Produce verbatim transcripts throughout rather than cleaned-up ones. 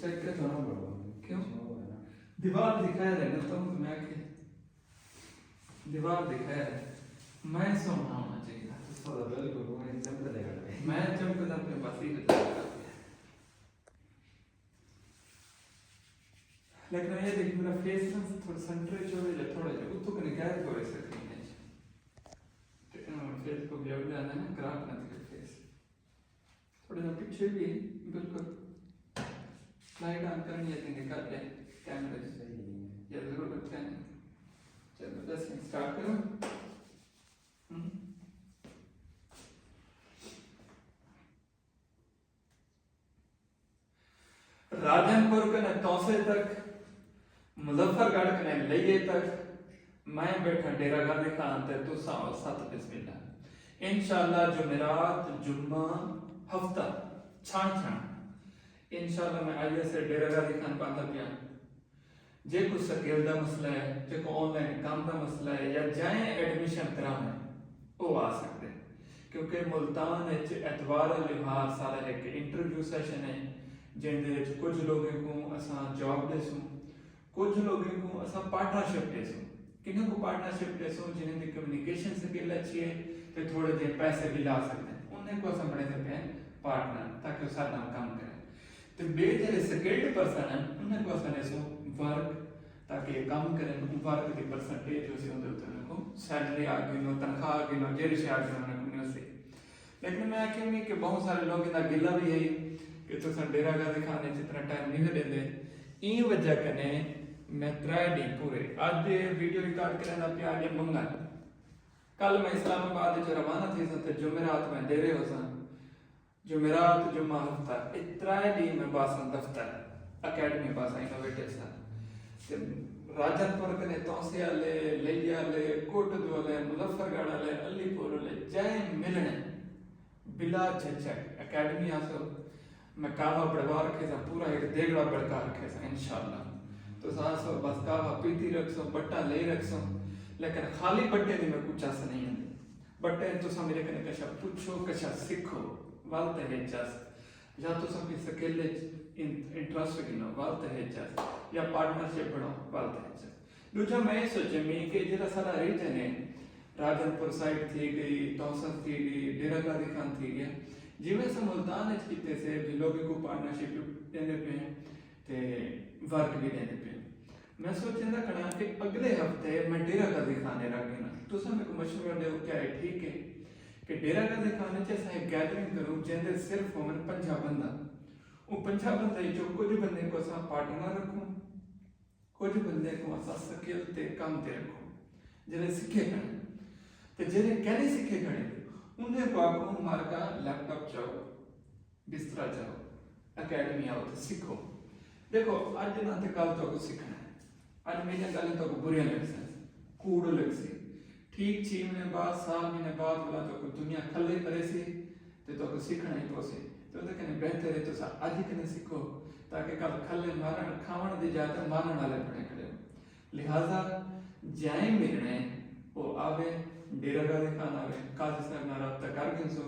چکر تو نہ بڑھو۔ کیوں؟ دیوار دکھایا رہے نا تم، تو میں کہ دیوار دکھایا رہے۔ میں سونا ہونا چاہیے۔ تو بالکل وہ ایک دم کا لے گا۔ میں چمکدا پہ بس ہی بتا۔ لیکن یہ دیکھ، میرا فیس نا تھوڑا سینٹر چ ہوے یا تھوڑا جہا اتوں کنے گیپ ہوے سکرین ہے۔ تے فیس کو بھی اگلے آنے نا، خراب نہ تھے فیس۔ تھوڑا جہا پچھے بھی ہے، بالکل۔ لائٹ آن کرنی ہے، تینے کر لے کیمرے سے۔ یا ضرورت ہے نہیں۔ چلو، بس سٹارٹ کرو۔ ہم۔ راجن پور کنے تونسے تک، مظفر گڑھ کنے لیے تک، میں بیٹھا ڈیرہ غازی خان تے تساں او ست بسم اللہ۔ انشاءاللہ جمعرات، جمعہ، ہفتہ، چھان چھان۔ انشاءاللہ میں I S A Dera Ghazi Khan پاندا پیاں۔ جے کو سکیل دا مسئلہ ہے، جے کو آن لائن کام دا مسئلہ ہے یا جائیں ایڈمیشن کراوݨ، او آ سکدے۔ کیونکہ ملتان اچ اتوار آلی ہار سارا ہک انٹرویو سیشن ہے، جیندے اچ کجھ لوگیں کوں اساں جاب ݙیسوں، کجھ لوگیں کوں اساں پارٹنرشپ ݙیسوں۔ کنہیں کوں پارٹنرشپ ݙیسوں؟ جنہیں دی کمیونیکیشن سکل اچھی ہے تے تھوڑے جے پیسے بھی لا سکدے، انہیں کوں اساں بݨیندے پئے ہیں پارٹنر، تاکہ او ساݙے نال کم کرن۔ تے ٻئے جیڑھے سکلڈ پرسن ہن، انہاں کوں اساں ݙیسوں ورک، تاکہ اے کم کرن۔ اوں ورک دی پرسنٹیج ہوسی، اوندے اتے انہاں کوں سیلری آ گھنو، تنخواہ آ گھنو، جیڑھی شے آ گھنو انہاں کوں ملسی۔ لیکن میں آکھیا وی کہ ٻہوں سارے لوکیں دا گلہ وی ہئی کہ تساں ڈیرہ غازی خان اچ اتنا ٹائم نہیں ݙیندے۔ ایں وجہ کنے میں ترے ݙینھ پورے، اڄ ویڈیو ریکارڈ کرݨ دا پیا، اڄ منگل، کل میں اسلام آباد اچ روانہ تھیساں تے جمعرات میں ڈیرے ہوساں۔ جمعرات، جمعہ، ہفتہ، اے ترائے ݙینھ میں ٻہساں دفتر، اکیڈمی ٻہساں، انوویٹر ساں۔ تے راجن پور کنے تونسے آلے، لئی آلے، کوٹ دو آلے، مظفر گڑھ آلے، علی پور آلے، جئیں ملݨے، بلا جھجھک اکیڈمی آسو۔ میں قہوہ بݨوا رکھیساں، پورا ہک دیگڑا بݨکا رکھیساں، انشاءاللہ۔ تساں آسو، بس قہوہ پیتی رکھسوں، بٹاں لئی رکھسوں، لیکن خالی بٹے دی میکوں چس نہیں آندی۔ بٹے تساں میݙے کنے کجھ پچھو، کجھ سکھو، ول تے ہے چس۔ یا تساں کوئی سکل اچ ان-، انٹرسٹ گھنو، ول تے ہے چس۔ یا پارٹنرشپ بݨاؤ، ول تے ہے چس۔ ݙوجھا میں اے سوچیمی کہ جیڑھا ساݙا ریجن ہے، راجن پور سائیڈ تھی ڳئی، تونسہ تھی ڳئی، ڈیرہ غازی خان تھی ڳیا، جیویں اساں ملتان اچ کیتے سے، جو لوگیں کوں پارٹنرشپ ݙیندے پئے ہیں تے ورک بھی ݙیندے پئے ہیں۔ میں سوچیندا کھڑاں کہ اڳلے ہفتے میں ڈیرہ غازی خان رکھ گھناں۔ تساں میکوں مشورہ ݙیو، کیا اے ٹھیک ہے کہ ڈیرہ غازی خان اچ اساں ہک گیدرنگ کروں، جیندے صرف ہوون پنجاہ بندہ؟ اوں پنجاہ بندے اچوں کجھ بندے کوں اساں پارٹنر رکھوں، کجھ بندے کوں اساں سکل تے کم تے رکھوں، جیڑھے سکھے کھڑے، تے جیڑھے کینی سکھے کھڑے، انہیں کوں آکھوں، مارکا لیپ ٹاپ چاؤ، بسترا چاؤ، اکیڈمی آؤ تے سکھو۔ ݙیکھو، اڄ نہ تے کل تہاکوں سکھݨا ہے۔ اڄ میݙیاں ڳالھیں تہاکوں بریاں لڳسن، کوڑ لڳسی۔ ٹھیک چھی مہینے بعد، سال مہینے بعد ولا تہاکوں دنیا کھلے کریسی تے تہاکوں سکھݨا ہی پوسی۔ تے اوندے کنے بہتر ہے تساں اڄ کنے سکھو، تاکہ کل کھلے مارݨ، کھاوݨ دی جاء تے مارݨ آلے بݨے کھڑے ہو۔ لہذا جئیں ملݨے او آوے، ڈیرہ غازی خان آوے، قاضی صاحب نال رابطہ کر گھنسو۔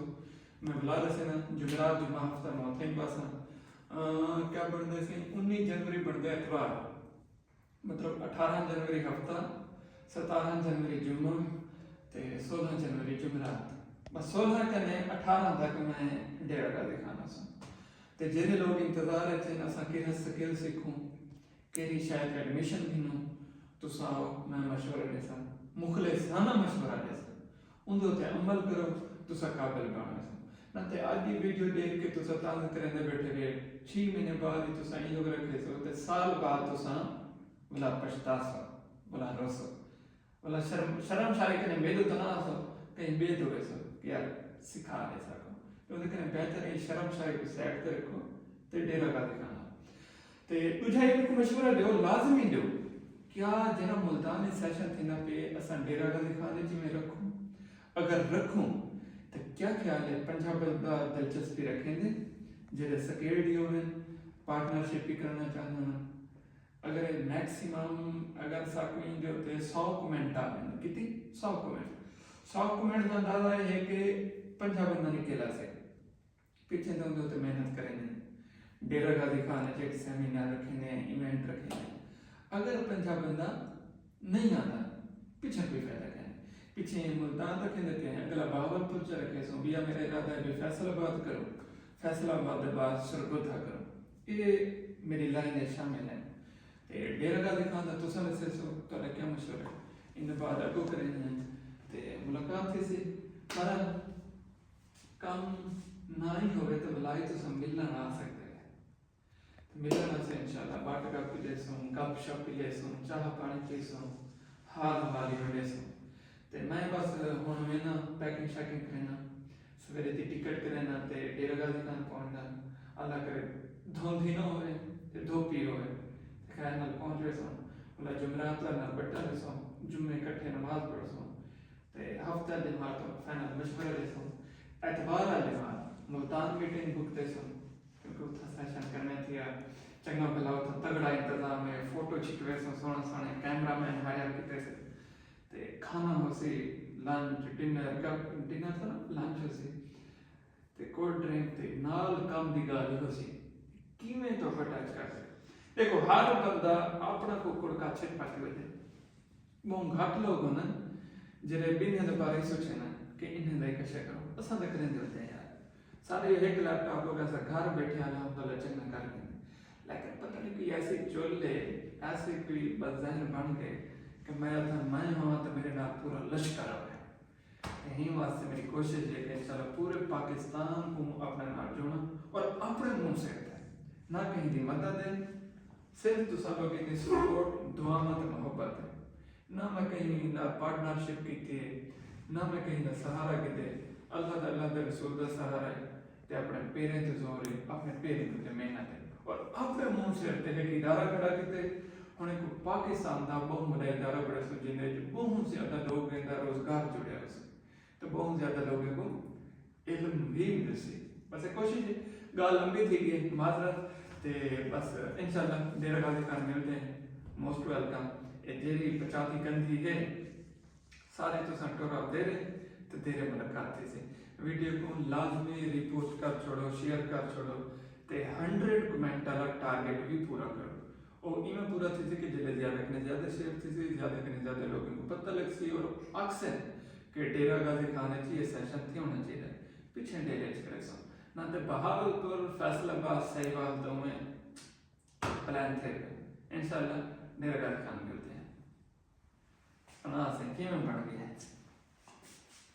میں ولا ݙسینا، جمعرات، جمعہ، ہفتہ میں اتھائیں ٻہساں۔ آ، کیا بݨدے سی؟ انی جنوری بݨدے اتوار، مطلب اٹھارہ جنوری ہفتہ، ستارہ جنوری جمعہ تے سولہ جنوری جمعرات۔ بس سولہ کنے اٹھارہ تک میں ڈیرہ غازی خان ہساں۔ تے جیڑھے لوگ انتظار اچ ہن، اساں کیڑھا سکل سکھوں، کیڑھی شے اچ ایڈمیشن گھنوں، تساں آؤ، میں مشورہ ݙیساں، مخلصانہ مشورہ ݙیساں۔ اوندے اتے عمل کرو، تساں قابل بݨ ویسو۔ نہ تے اڄ دی ویڈیو ݙیکھ کے تساں طنز کریندے ٻیٹھے وے، چھی مہینے بعد ہی تساں اینجو رکھیسو تے سال بعد تساں ولا پچھتاسو، ولا روسو۔ ولا شرم، شرم شائی کنے میݙو تاں نہ آسو، کہیں ٻئے دو ویسو کہ یار سکھا ݙے ساکوں۔ تے اوندے کنے بہتر ہے شرم شائی کوں سائیڈ تے رکھو تے ڈیرہ غازی خان آؤ۔ تے ݙوجھا اے میکوں مشورہ ݙیو، لازمی ݙیو، کیا جیڑھا ملتان اچ سیشن تھیندا پئے اساں ڈیرہ غازی خان اچ ایویں رکھوں؟ اگر رکھوں تے کیا خیال ہے پنجاہ بندہ دلچسپی رکھیندے جیڑھے سکیلڈ ہی ہوون، پارٹنرشپ بھی کرݨا چاہندے ہن؟ اگر میکسیمم، اگر ساکوں ایندے اتے سو کمنٹ آون، کیتی؟ سو کمنٹ۔ سو کمنٹ دا اندازہ اے ہے کہ پنجاہ بندہ نکل آسے۔ پچھے تے اوندے اتے محنت کریندے۔ ڈیرہ غازی خان اچ ہک سیمینار رکھیندے ہیں، ایونٹ رکھیندے ہیں۔ اگر پنجابی بندہ نہیں آندا، پچھے کوئی فائدہ کائنی۔ پچھے ملتان رکھیندے پئے ہیں، اگلا بہاولپور چ رکھیسوں، ٻیا میرا ارادہ ہے بھئی فیصل آباد کروں، فیصل آباد دے بعد سرگودھا کروں۔ اے میری لائن اچ شامل ہیں۔ تے ڈیرہ غازی خان دا تساں ݙسیسو، تہاݙا کیا مشورہ ہے؟ ایندے بعد اڳوں کریندے ہیں تے ملاقات تھیسی۔ پر کم نہ ہی ہووے تے ولا ہی تساں ملݨ آ سڳدے ہو۔ تے ملݨ آسے انشاءاللہ، ٻٹ گپ وی ݙیسوں، گپ شپ وی ݙیسوں، چاہ پاݨی پیسوں، حال احوال ہی ونڈیسوں۔ تے میں بس ہݨ وینداں، پیکنگ شیکنگ کرینداں، سویرے دی ٹکٹ کرینداں تے ڈیرہ غازی خان پہنچداں۔ اللہ کرے دھند ہی نہ ہووے تے دھوپ ہی ہووے تے خیر نال پہنچ ویسوں۔ ولا جمعرات دا نال ٻٹا ویسوں، جمعے کٹھے نماز پڑھسوں۔ تے ہفتہ دے مار توں فائنل مشورہ ݙیسوں۔ اتوار آلے مار ملتان میٹنگ بک ݙیسوں، کیونکہ اتھاں سیشن کرݨے تھیا، چنڳا بھلا اتھاں تگڑا انتظام ہے، فوٹو چھکویسوں، سوہݨے سوہݨے کیمرہ مین ہائر کیتے سے۔ تے کھانا ہوسی، لنچ، ڈنر، گپ-، ڈنر تاں نہ، لنچ ہوسی۔ تے کولڈ ڈرنک تے نال کم دی ڳالھ ہی ہوسی۔ کیویں تحفہ اٹیچ کر سڳدے؟ ݙیکھو، ہر بندہ اپݨا کوکڑ کچھ اچ پٹ ودے۔ ٻہوں گھٹ لوک ہوندن جیڑھے ٻنھیں دے بارے سوچیندن کہ انھیں دا ہی کشا کروں۔ اساں تاں کریندے ودے ہیں یار۔ ساݙے ہک لیپ ٹاپ ہووے، اساں گھر ٻیٹھے الحمدللہ چنڳا کر گھندے۔ لیکن پتہ نہیں کوئی ایسی چل ہے، ایسے کوئی بد ذہن بݨ ڳئے کہ میں آکھاں میں ہوواں تے میݙے نال پورا لشکر ہووے۔ تے ہیں واسطے میݙی کوشش ہے کہ انشاءاللہ پورے پاکستان کوں اپݨے نال جوڑاں اور اپݨے منہ سر تے، نہ کہیں دی مدد ہے، صرف تساں لوکیں دی سپورٹ، دعاواں تے محبت ہے۔ نہ میں کہیں نال پارٹنرشپ کیتی ہے، نہ میں کہیں دا سہارا گھدے۔ اللہ تے اللہ دے رسول دا سہارا ہے تے اپݨے پیریں تے زور ہے، اپݨے پیریں تے محنت ہے اور اپݨے منہ سر تے ہک ادارہ کھڑا کیتے۔ ہݨ ہک پاکستان دا ٻہوں وݙا ادارہ بݨیسوں جیندے وچ ٻہوں زیادہ لوکیں دا روزگار جڑیا ہوسی۔ تے ٻہوں زیادہ لوکیں کوں علم وی ملسی۔ بس اے کوشش ہے، ڳالھ لمبی تھی ڳئی ہے، معذرت۔ تے بس انشاءاللہ ڈیرہ غازی خان ملتے ہیں، موسٹ ویلکم۔ اے جیڑھی پچاتی کندھی ہے، سارے تساں ٹر آؤ دیرے تے دیرے ملاقات تھیسی۔ ویڈیو کوں لازمی ریپوسٹ کر چھوڑو، شیئر کر چھوڑو تے ہنڈریڈ کمنٹ آلا ٹارگٹ وی پورا کرو۔ او ایویں پورا تھیسی کہ جیلے زیادہ کنے زیادہ شیئر تھیسی، زیادہ کنے زیادہ لوکیں کوں پتہ لڳسی اور آکھسن کہ ڈیرہ غازی خان اچ اے سیشن تھیوݨا چاہیدا ہے۔ پچھیں ڈیرے اچ کریسوں۔ نہ تے بہاولپور، فیصل آباد، ساہیوال دوویں پلان تھئے پئے۔ انشاءاللہ ڈیرہ غازی خان ملتے ہیں۔ سݨا سئیں کیویں بݨ ڳئی ہے؟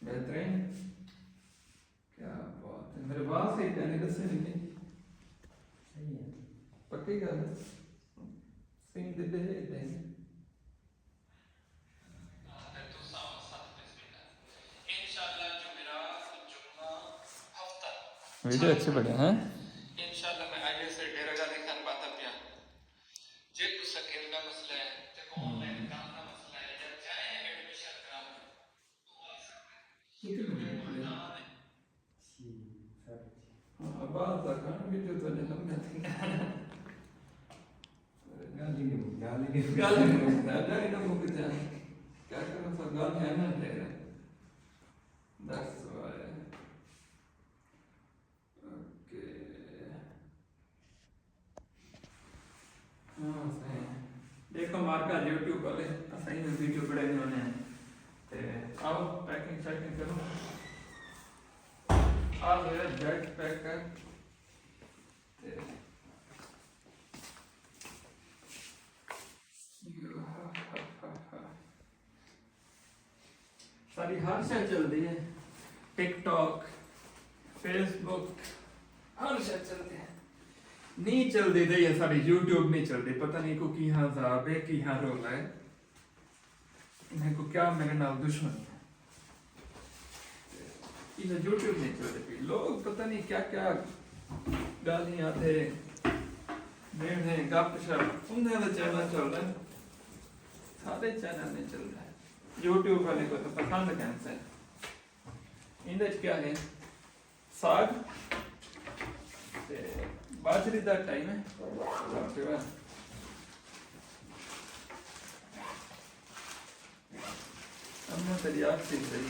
بہترین۔ کیا بات ہے، میرے وال صحیح پئے نے، ݙسے نہیں کہ؟ صحیح ہے۔ پکی ڳالھ ہے۔ سین دے ݙے ݙے۔ ویڈیو اچھے بݨے ہیں۔ انشاءاللہ میں I S A Dera Ghazi Khan پاتا پیا۔ جے کوئی سکن دا مسئلہ ہے، جے کوئی آن لائن کم دا مسئلہ ہے، یا چاہے ایڈمیشن کراوݨا، کتنے منٹ ہو گئے؟ ہاں، آواز دا کھانا ویڈیو تو نے لمبا تھی۔ گالی نہیں، گالی نہیں۔ گالی نہیں، گالی نہ مک جائے۔ کیا کرنا تھا، گالی ہے نا تیرا۔ دس سوال ہے۔ اوکے۔ ہاں، صحیح۔ ݙیکھو مارکا یوٹیوب والے، اساں ایویں ویڈیو بݨیندے ہوندے ہیں۔ تے آؤ، پیکنگ شیکنگ کرو۔ آ گیا بیگ پیک کر۔ تے ساری ہر شے چلدی ہے، ٹک ٹاک، فیس بک، ہر شے چلدی ہے۔ نہیں چلدی تے یہ ساری یوٹیوب نہیں چلدی، پتہ نہیں کو کی ہاں عذاب ہے، کی ہاں رولا ہے، میں کو کیا میرے نال دشمنی ہے۔ یہ یوٹیوب نہیں چلدی پئی، لوگ پتہ نہیں کیا کیا گالیاں تے ݙیندے، گپ شپ، انہیں دا چینل چلدا ہے، سارے چینل نہیں چلدا ہے۔ یوٹیوب والے کو تو پسند کہیں سے۔ ایندے وچ کیا ہے؟ ساگ تے باجری دا ٹائم ہے۔ اماں تیݙی آکھ سڳدی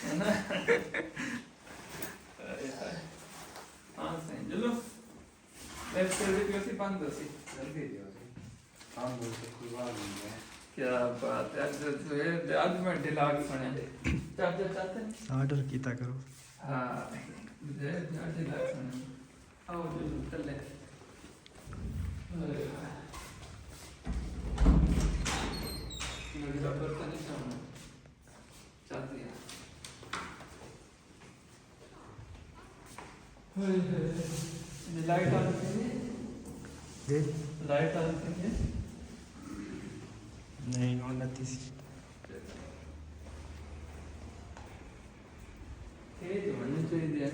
ہے نا؟ ہائے ہائے۔ ہاں سائیں، چلو۔ ایس تے وی پیو سی بند ہوسی۔ جلدی پیو سی۔ بند ہوسی، کوئی بات نہیں ہے۔ کیا بات ہے، اج جو ہے، اج میں ڈیلاگ سنیا۔ چارجر چاہتے ہیں؟ آرڈر کیتا کرو۔ ہاں، جو ہے، اج ڈیلاگ سنیا۔ آؤ جو تلے۔ میرے ربر تو نہیں چاہنا۔ چاہتی ہے۔ ہائے ہائے۔ یہ لائٹ آن کی ہے؟ جی؟ لائٹ آن کی ہے؟ نہیں، آن نہیں تھی۔ یہ تو ہونا چاہیے۔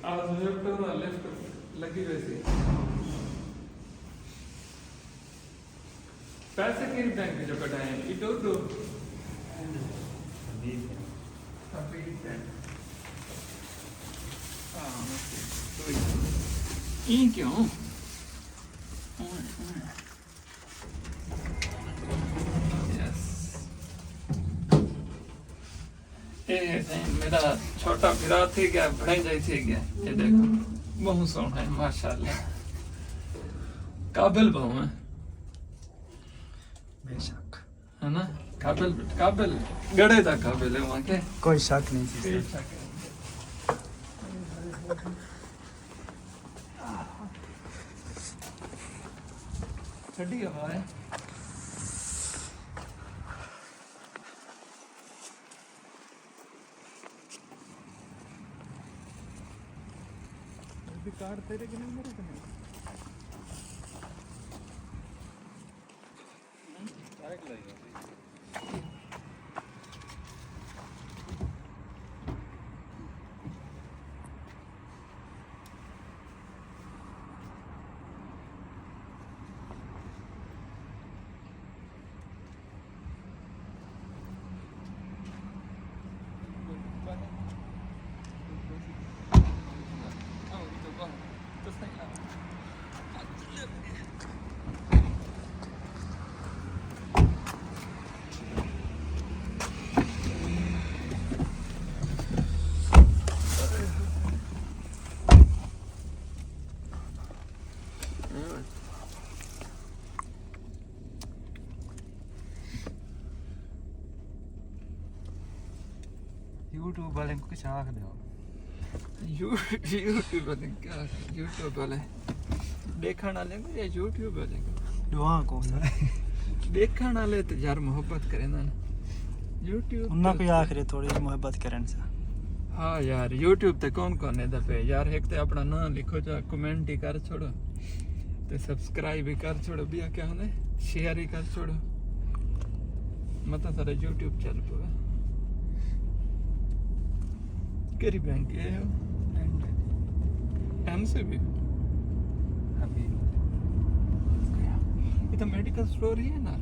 آج لیفٹ نہ لیفٹ لگی ویسی۔ پیسے کیڑھی بینک جو کڈھائیں؟ ایڈو اڈو۔ حبیب بینک۔ حبیب بینک۔ ہاں، اوکے۔ کوئی۔ ایں کیوں؟ اوئے، اوئے۔ یس۔ اے سائیں، میرا چھوٹا بھرا تھی ڳیا، بھڑینجائی تھی ڳیا۔ اے ݙیکھو، ٻہوں سوہݨا ہے، ماشاءاللہ۔ قابل ٻہوں ہے۔ بے شک۔ ہے نا؟ قابل، قابل، ڳڑے دا قابل ہے وہاں کے۔ کوئی شک نہیں سی کوئی سر۔ شک نہیں۔ ٹھنڈی ہوا ہے۔ کارڈ تیرے کنے، میرے کنے؟ یوٹیوب والے کوں کچھ آکھ ݙیو۔ یو-، یوٹیوب والے کیا آکھے؟ یوٹیوب والے ݙیکھݨ والے کوں یا یوٹیوب والے کوں؟ ݙوہاں کوں سر۔ ݙیکھݨ والے تے یار محبت کریندن۔ یوٹیوب انہاں تے کوں آکھ ݙے تھوڑی محبت کرن سا۔ ہاں یار، یوٹیوب تے کون کون ایندا پئے یار؟ ہک تے اپݨا ناں لکھو، چا کمنٹ ہی کر چھوڑو تے سبسکرائب ہی کر چھوڑو، ٻیا کیا ہوندے؟ شیئر ہی کر چھوڑو۔ متاں سارا یوٹیوب چل پوے۔ کیڑھی بینک ہے؟ M C B. ابھی۔ یہ تو میڈیکل سٹور ہی ہے نا؟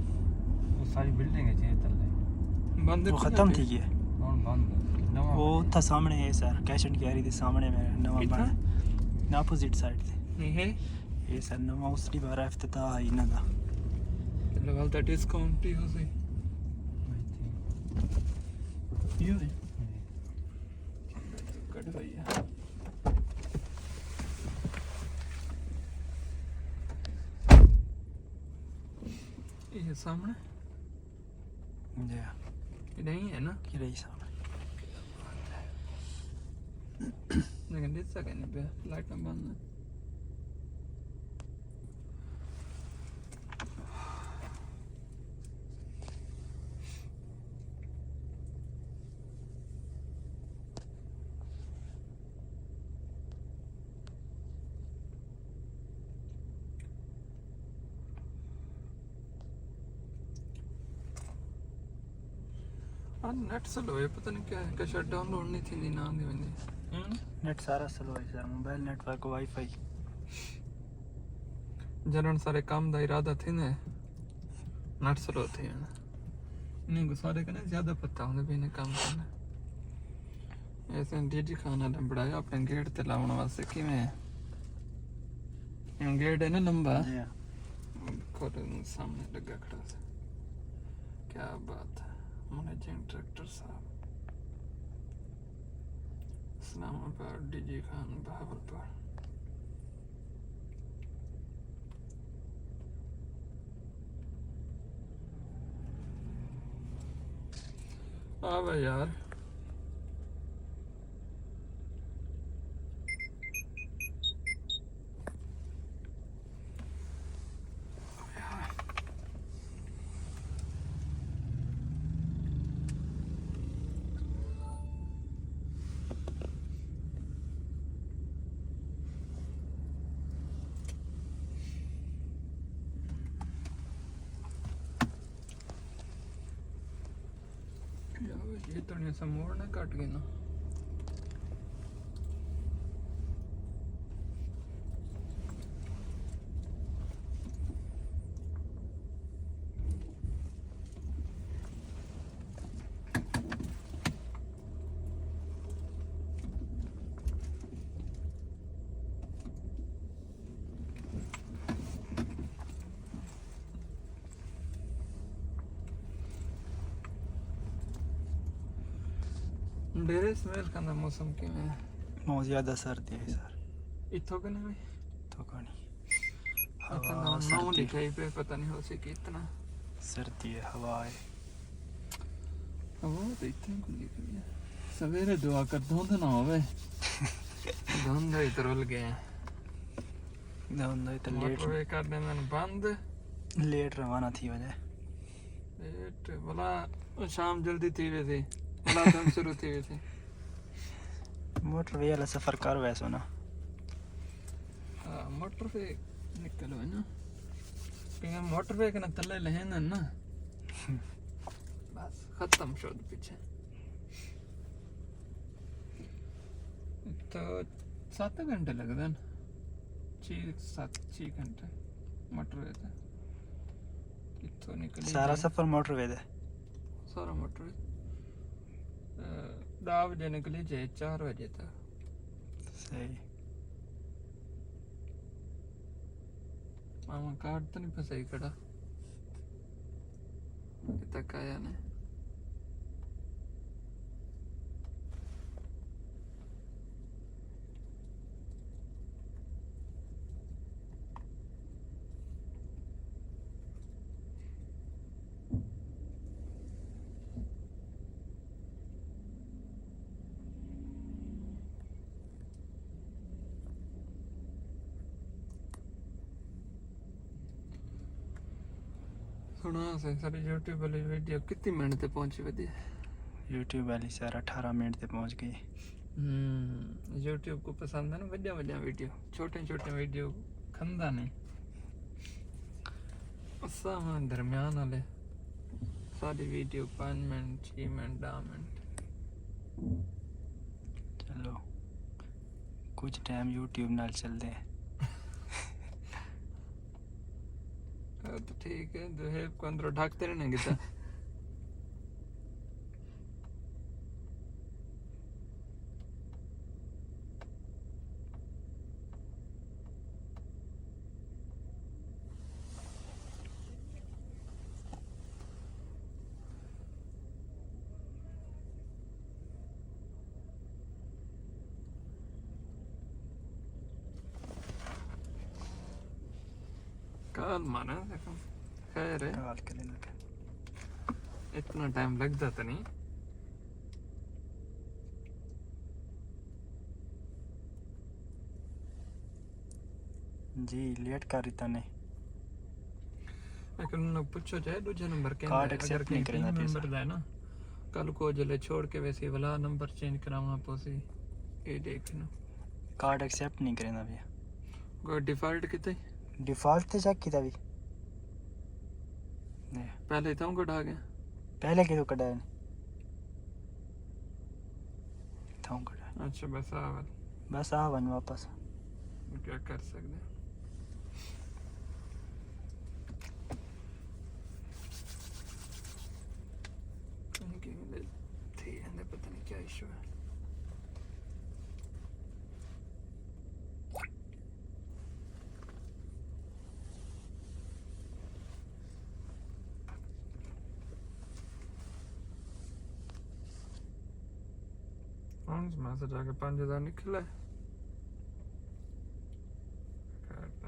وہ ساری بلڈنگ ہے جی تلے۔ بند وہ ختم تھی ڳئی ہے۔ ہݨ بند ہے۔ نواں وہ بݨیا۔ اتھاں سامݨے ہے سر، کیش اینڈ کیری دے سامݨے میں نواں کتھاں؟ بݨیا۔ اپوزٹ سائیڈ تے۔ نہیں ہے؟ یہ سر نواں اس دی بارہ افتتاح ہے انہاں دا۔ چلو، ول تاں ڈسکاؤنٹ ہی ہو سی۔ یوں ہے؟ کٹ بھائی ہے۔ یہ سامݨے؟ جی۔ یہ نہیں ہے نا؟ یہ رہی سامݨے۔ لیکن ݙسدا کائنی پیا، لائٹاں بند ہیں۔ آ نیٹ سلو ہے، پتہ نہیں کیا ہے، کہ شاید ڈاؤن لوڈ نہیں تھیندی، نہ آندی ویندی۔ ہوں؟ نیٹ سارا سلو ہے sir, mobile network, wifi. جݙݨ سارے کم دا ارادہ تھیندے، نیٹ سلو تھی ویندے۔ نہیں، گسارے کنے زیادہ پتہ ہوندے بھی انہیں کم کرنا۔ ایسے ڈی جی خان والے بݨایا اپݨے گیٹ تے لاوݨ واسطے، کیویں ہے؟ ایویں گیٹ ہے نا لمبا۔ جی ہاں۔ کھولو، سامݨے لڳا کھڑا سی۔ کیا بات ہے، منیجنگ ڈائریکٹر صاحب۔ اسلام آباد، ڈی جی خان، بہاولپور۔ آ بھائی یار۔ یار، یہ تو نہیں سموڑ نہ کٹ گئے نا۔ ڈیرے اسماعیل خان دا موسم کیویں ہے؟ بہت زیادہ سردی ہے سر۔ اتھوں کہ نہیں؟ اتھوں کا نہیں۔ اتھاں دا ہوا نو سردی۔ لکھائی پہ پتہ نہیں ہو سی کتنا۔ سردی ہے، ہوا ہے۔ ہوا تو اتھوں کو لکھ لیا۔ سویرے دعا کر دھند نہ ہوئے۔ دھند ہی ترل گئے۔ دھند ہی تو لیٹ۔ موٹر وے کر دیندن بند۔ لیٹ روانہ تھی وجہ۔ لیٹ، بلا شام جلدی تھی ویسی۔ بلا دھند شروع تھی ویسی۔ موٹر وے والا سفر کر ویسو نا۔ ہاں، موٹر وے نکل وے نا۔ کہ موٹر وے کنا تلے لہن نا۔ بس، ختم شد پیچھے۔ تو ست گھنٹے لڳدن۔ چھی، ست، چھی گھنٹے موٹر وے تے۔ کتھوں نکلی سارا جائے؟ سفر موٹر وے تے؟ سارا موٹر وے۔ اے، ݙاہ وجے نکلی جائے، چار وجے تک۔ صحیح۔ ماما کارڈ تو نہیں پھنسائی کھڑا؟ ابھی تک آیا نہیں۔ سݨا سئیں، ساݙی یوٹیوب والی ویڈیو کتنی منٹ تے پہنچی ودی؟ یوٹیوب والی سر اٹھارہ منٹ تے پہنچ گئی۔ ہوں، یوٹیوب کو پسند ہے نا وݙیاں وݙیاں ویڈیو، چھوٹیاں چھوٹیاں ویڈیو کھندا نہیں۔ اساں ہاں درمیان والے، ساݙی ویڈیو پنج منٹ، چھی منٹ، ݙاہ منٹ۔ چلو، کچھ ٹائم یوٹیوب نال چلدے ہیں۔ ہاں تو ٹھیک ہے، جو ہے کو اندروں ڈھک تے نہیں گتا۔ کال مانا دیکھو۔ خیر ہے۔ کال کریں گے۔ اتنا ٹائم لڳدا تاں نہیں۔ جی، لیٹ کر ݙتا نے۔ لیکن انہاں پچھو چاہے ݙوجھے نمبر کیندے، کارڈ اگر ایکسپٹ کہیں نہیں کریندا پیا ممبر سر۔ دا ہے نا، کل کو جلے چھوڑ کے ویسی ولا نمبر چینج کراواں پوسی۔ اے ݙیکھ نا۔ کارڈ ایکسپٹ نہیں کریندا پیا۔ کوئی ڈیفالٹ کیتے؟ ڈیفالٹ تے چیک کیتا بھی۔ نہیں۔ پہلے اتھوں کڈھا گیا؟ پہلے کدوں کڈھا ہے؟ اتھوں کڈھا۔ اچھا، بس آ ول۔ بس آ ونڄ واپس۔ کیا کر سڳدے؟ کہیں کہیں دے تھی ویندے، پتہ نہیں کیا ایشو ہے۔ ہݨ میسج آ کے پنج ہزار نکل آئے۔ خیر پہ۔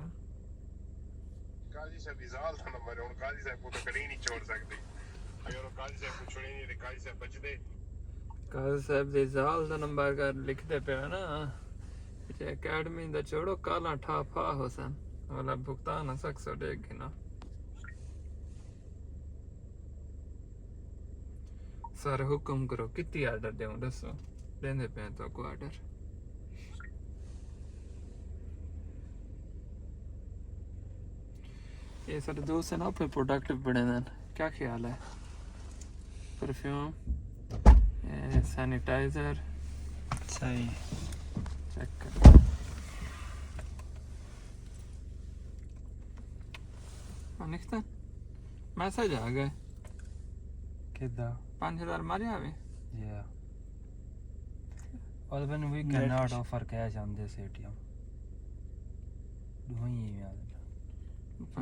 قاضی صاحب دی ذال دا نمبر ہے، ہݨ قاضی صاحب کوں تاں کݙی نہیں چھوڑ سڳدے۔ اگر او قاضی صاحب کوں چھوڑے نہیں تے قاضی صاحب بچدے؟ قاضی صاحب دی ذال دا نمبر کر لکھدے پئے ہو نا، تے اکیڈمی دا چھوڑو، کالاں ٹھا پھا ہوسن، والا بھگتان نہ سکسو ݙیکھ گھنو۔ سر حکم کرو، کتی آرڈر ݙیوں، ݙسو، ݙیندے پئے تہاکوں آرڈر۔ اے سارے دوست ہیں نا، اپنے پروڈکٹ بݨیندن، کیا خیال ہے؟ پرفیوم، اے سینیٹائزر۔ صحیح۔ چیک کر۔ ہاں، لکھتا میسج آ ڳئے۔ کدا؟ پنج ہزار ماریا ہوئے۔ جی ہاں۔ اور بن we can net not issue. Offer cash on this A T M. ݙوہیں ہی آ ڳئے۔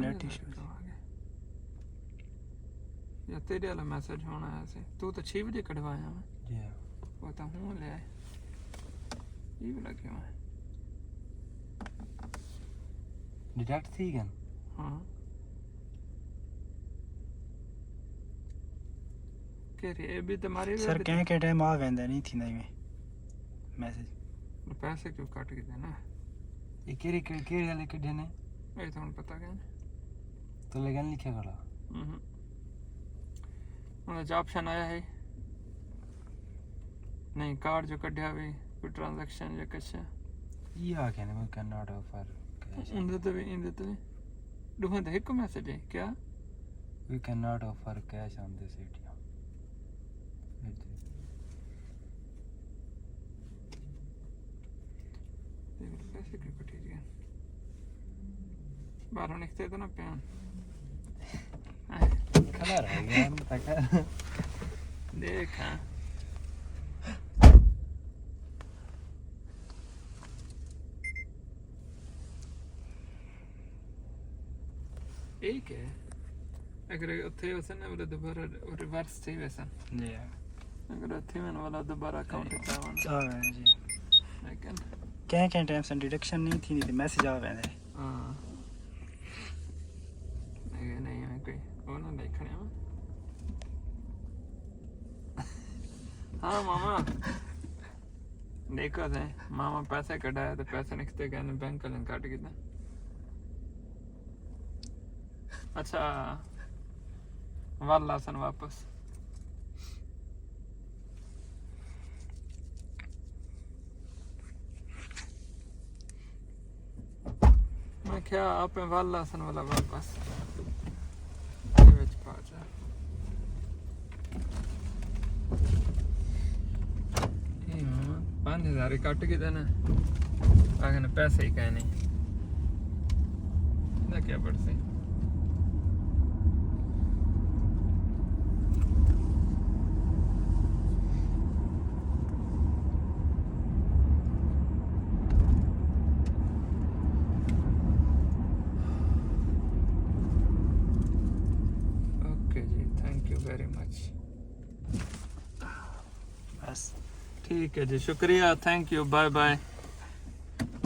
Net issue. یا تیݙے والا میسج ہݨ آیا سی، توں تاں چھ وڄے کڈھوایا میں۔ جی ہاں۔ او تاں ہݨ لے آئے۔ یہ بھی لگے ہوئے ہیں۔ ڈیٹیکٹ تھی ڳئے؟ ہاں۔ کہہ رہے، اے بھی تمہارے سر، کہیں کہیں ٹائم آ ویندا نہیں تھیندا ایویں میسج۔ پیسے کیوں کٹ گئے نا؟ یہ کیڑے، کیڑے، کیڑے والے کڈھے نے؟ اے تاں ہݨ پتہ کہیں۔ تو لگن لکھیا کھڑا۔ ہوں۔ ہݨ اچ آپشن آیا ہے۔ نہیں، کارڈ جو کڈھیا وی، کوئی ٹرانزیکشن یا کچھ۔ یہ آ کے نا، we can not offer cash. اندر تے وی، اندر تے وی۔ ݙوہیں تے ہک میسج ہے، کیا؟ We can not offer cash on this A T M. دیکھ لو، پیسے کیوں کٹے جی؟ ٻاہروں نکتے تو نہ پیا۔ کھلا رہ گیا ہم تک۔ دیکھ ہاں۔ ٹھیک ہے۔ اگر اتھے ہوسن نا، ولا دوبارہ ریورس تھی ویسن۔ جی ہاں۔ اگر اتھے من ولا دوبارہ اکاؤنٹ چاون۔ آ ویندے جی۔ لیکن کہیں کہیں ٹائم سن ڈیڈکشن نہیں تھی، نہیں تے میسج آ ویندے۔ ہاں۔ نہیں، نہیں، میں کوئی وہ نہ دیکھنے ہوں۔ ہاں ماما۔ دیکھو تے ماما پیسے کڈھائے تے پیسے نکتے گئے نے، بینک والے کٹ گئے۔ اچھا، ول آسن واپس۔ میں کیا آپ ول آسن والا واپس۔ اے وچ پا جا۔ اے ماما، پنج ہزار ہی کٹ گئے نا۔ آخر پیسے ہی کہیں نہیں۔ نہ کیا پڑھ سی۔ اوکے جی، تھینک یو ویری مچ۔ بس۔ ٹھیک ہے جی، شکریہ، تھینک یو، بائے بائے۔